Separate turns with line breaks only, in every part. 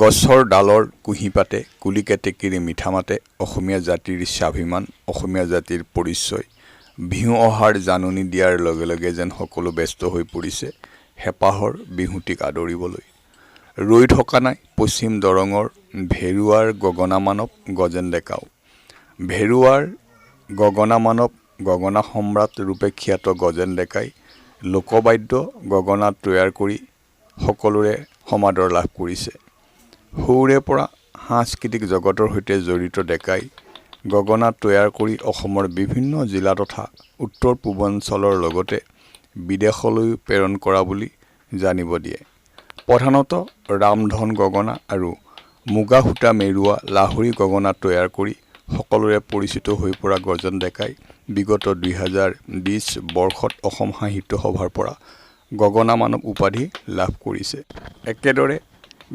গছৰ ডালৰ কুঁহিপাতে কুলি কেতেকীৰ মিঠা মাতে অসমীয়া জাতিৰ স্বাভিমান, অসমীয়া জাতিৰ পৰিচয়। বিহু অহাৰ জাননী দিয়াৰ লগে লগে যেন সকলো ব্যস্ত হৈ পৰিছে হেঁপাহৰ বিহুটিক আদৰিবলৈ। ৰৈ থকা নাই পশ্চিম দৰঙৰ ভেৰুৱাৰ গগনা মানৱ গজেন ডেকাও। ভেৰুৱাৰ গগনা মানৱ, গগনা সম্ৰাট ৰূপে খ্যাত গজেন ডেকাই লোকবাদ্য গগনা তৈয়াৰ কৰি সকলোৰে সমাদৰ লাভ কৰিছে। সৰুৰে পৰা সাংস্কৃতিক জগতৰ সৈতে জড়িত ডেকাই গগনা তৈয়াৰ কৰি অসমৰ বিভিন্ন জিলা তথা উত্তৰ পূৰ্বাঞ্চলৰ লগতে বিদেশলৈও প্ৰেৰণ কৰা বুলি জানিব দিয়ে। প্ৰধানতঃ ৰামধন গগনা আৰু মুগা সূতা মেৰুৱা লাহৰী গগনা তৈয়াৰ কৰি সকলোৰে পৰিচিত হৈ পৰা গজেন ডেকাই বিগত 2020 বৰ্ষত অসম সাহিত্য সভাৰ পৰা গগনা মানৱ উপাধি লাভ কৰিছে। একেদৰে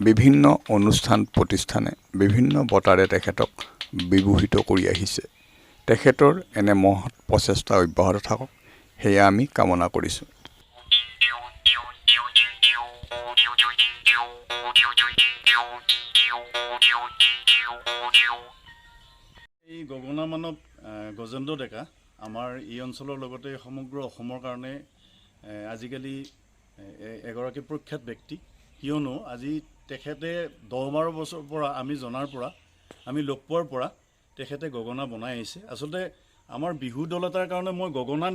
বিভিন্ন অনুষ্ঠান প্ৰতিষ্ঠানে বিভিন্ন বঁটাৰে তেখেতক বিভূষিত কৰি আহিছে। তেখেতৰ এনে মহৎ প্ৰচেষ্টা অব্যাহত থাকক, সেয়া আমি কামনা কৰিছোঁ।
এই গগনা মানৱ গজেন্দ্ৰ ডেকা আমাৰ এই অঞ্চলৰ লগতে সমগ্ৰ অসমৰ কাৰণে আজিকালি এগৰাকী প্ৰখ্যাত ব্যক্তি। কিয়নো আজি তেখেতে 10-12 বছৰৰ পৰা আমি জনাৰ পৰা, আমি লগ পোৱাৰ পৰা তেখেতে গগনা বনাই আহিছে। আচলতে আমাৰ বিহু দল এটাৰ কাৰণে মই গগনা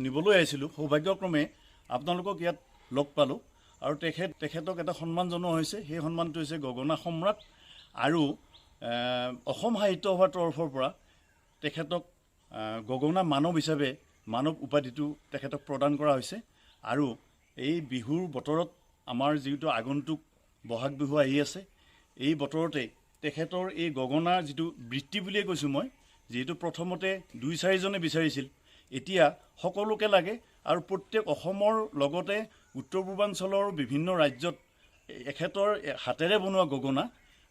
নিবলৈ আহিছিলোঁ। সৌভাগ্যক্ৰমে আপোনালোকক ইয়াত লগ পালোঁ আৰু তেখেতক এটা সন্মান জনোৱা হৈছে। সেই সন্মানটো হৈছে গগনা সম্ৰাট আৰু অসম সাহিত্য সভাৰ তৰফৰ পৰা তেখেতক গগনা মানৱ হিচাপে মানৱ উপাধিটো তেখেতক প্ৰদান কৰা হৈছে। আৰু এই বিহুৰ বতৰত আমাৰ যিহেতু আগন্তুক বহাগ বিহু আহি আছে, এই বতৰতে তেখেতৰ এই গগনাৰ যিটো বৃত্তি বুলিয়ে কৈছোঁ মই, যিহেতু প্ৰথমতে 2-4জনে বিচাৰিছিল, এতিয়া সকলোকে লাগে আৰু প্ৰত্যেক অসমৰ লগতে উত্তৰ পূৰ্বাঞ্চলৰ বিভিন্ন ৰাজ্যত এখেতৰ হাতেৰে বনোৱা গগনা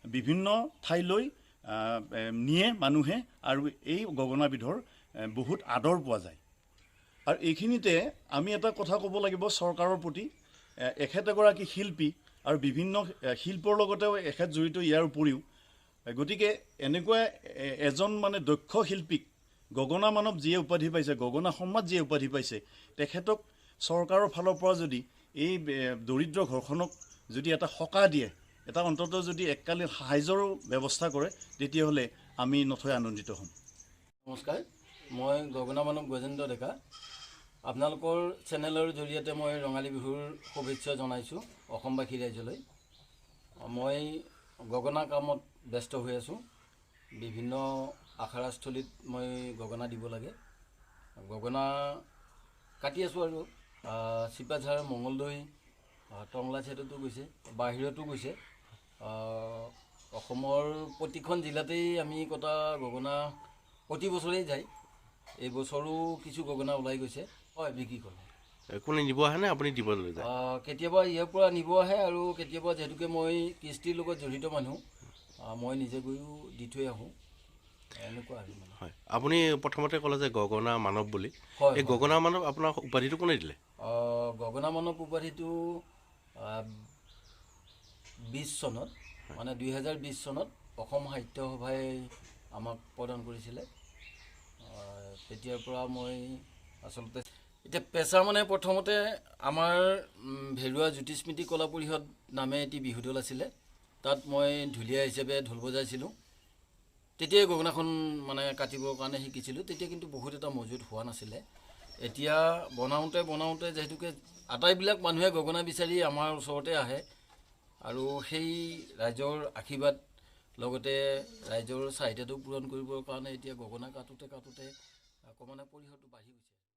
বিভিন্ন ঠাইলৈ নিয়ে মানুহে আৰু এই গগনাবিধৰ বহুত আদৰ পোৱা যায়। আৰু এইখিনিতে আমি এটা কথা ক'ব লাগিব চৰকাৰৰ প্ৰতি, এখেত এগৰাকী শিল্পী আৰু বিভিন্ন শিল্পৰ লগতেও এখেত জড়িত। ইয়াৰ উপৰিও গতিকে এনেকুৱা এজন মানে দক্ষ শিল্পীক গগনা মানৱ যিয়ে উপাধি পাইছে, গগনা সম্ৰাট যিয়ে উপাধি পাইছে, তেখেতক চৰকাৰৰ ফালৰ পৰা যদি এই দৰিদ্ৰ ঘৰখনক যদি এটা সকাহ দিয়ে, এটা অন্ততঃ যদি এককালীন সাহায্যৰো ব্যৱস্থা কৰে, তেতিয়াহ'লে আমি নথৈ আনন্দিত হ'ম।
নমস্কাৰ, মই গগনা মানৱ গজেন্দ্ৰ ডেকা। আপোনালোকৰ চেনেলৰ জৰিয়তে মই ৰঙালী বিহুৰ শুভেচ্ছা জনাইছোঁ অসমবাসী ৰাইজলৈ। মই গগনা কামত ব্যস্ত হৈ আছোঁ। বিভিন্ন আখাৰাস্থলীত মই গগনা দিব লাগে, গগনা কাটি আছোঁ। আৰু চিপাঝাৰ, মঙলদৈ, টংলা চাইডতো গৈছে, বাহিৰতো গৈছে। অসমৰ প্ৰতিখন জিলাতেই আমি কটা গগনা প্ৰতি বছৰেই যায়। এই বছৰো কিছু গগনা ওলাই গৈছে। হয়, বিক্ৰী কৰে।
কোনে নিব আহেনে আপুনি দিবলৈ যায়?
কেতিয়াবা ইয়াৰ পৰা নিব আহে আৰু কেতিয়াবা যিহেতুকে মই কৃষ্টিৰ লগত জড়িত মানুহ, মই নিজে গৈও দি থৈ আহোঁ, এনেকুৱা আৰু মানে।
হয়, আপুনি প্ৰথমতে ক'লে যে গগনা মানৱ বুলি, এই গগনা মানৱ আপোনাৰ উপাধিটো কোনে দিলে?
গগনা মানৱ উপাধিটো 20 চনত, মানে 2020 চনত অসম সাহিত্য সভাই আমাক প্ৰদান কৰিছিলে। তেতিয়াৰ পৰা মই আচলতে এতিয়া পেচা মানে প্ৰথমতে আমাৰ ভেৰুৱা জ্যোতিস্মৃতি কলা পৰিষদ নামে এটি বিহু দল আছিলে, তাত মই ঢুলীয়া হিচাপে ঢোল বজাইছিলোঁ। তেতিয়াই গগনাখন মানে কাটিবৰ কাৰণে শিকিছিলোঁ। তেতিয়া কিন্তু বহুত এটা মজুত হোৱা নাছিলে। এতিয়া বনাওঁতে বনাওঁতে যিহেতুকে আটাইবিলাক মানুহে গগনা বিচাৰি আমাৰ ওচৰতে আহে আৰু সেই ৰাইজৰ আশীৰ্বাদ লগতে ৰাইজৰ চাহিদাটো পূৰণ কৰিবৰ কাৰণে এতিয়া গগনা কাটোতে কাটোতে ক্ৰমান্বয়ে পৰিসৰটো বাঢ়ি গৈছে।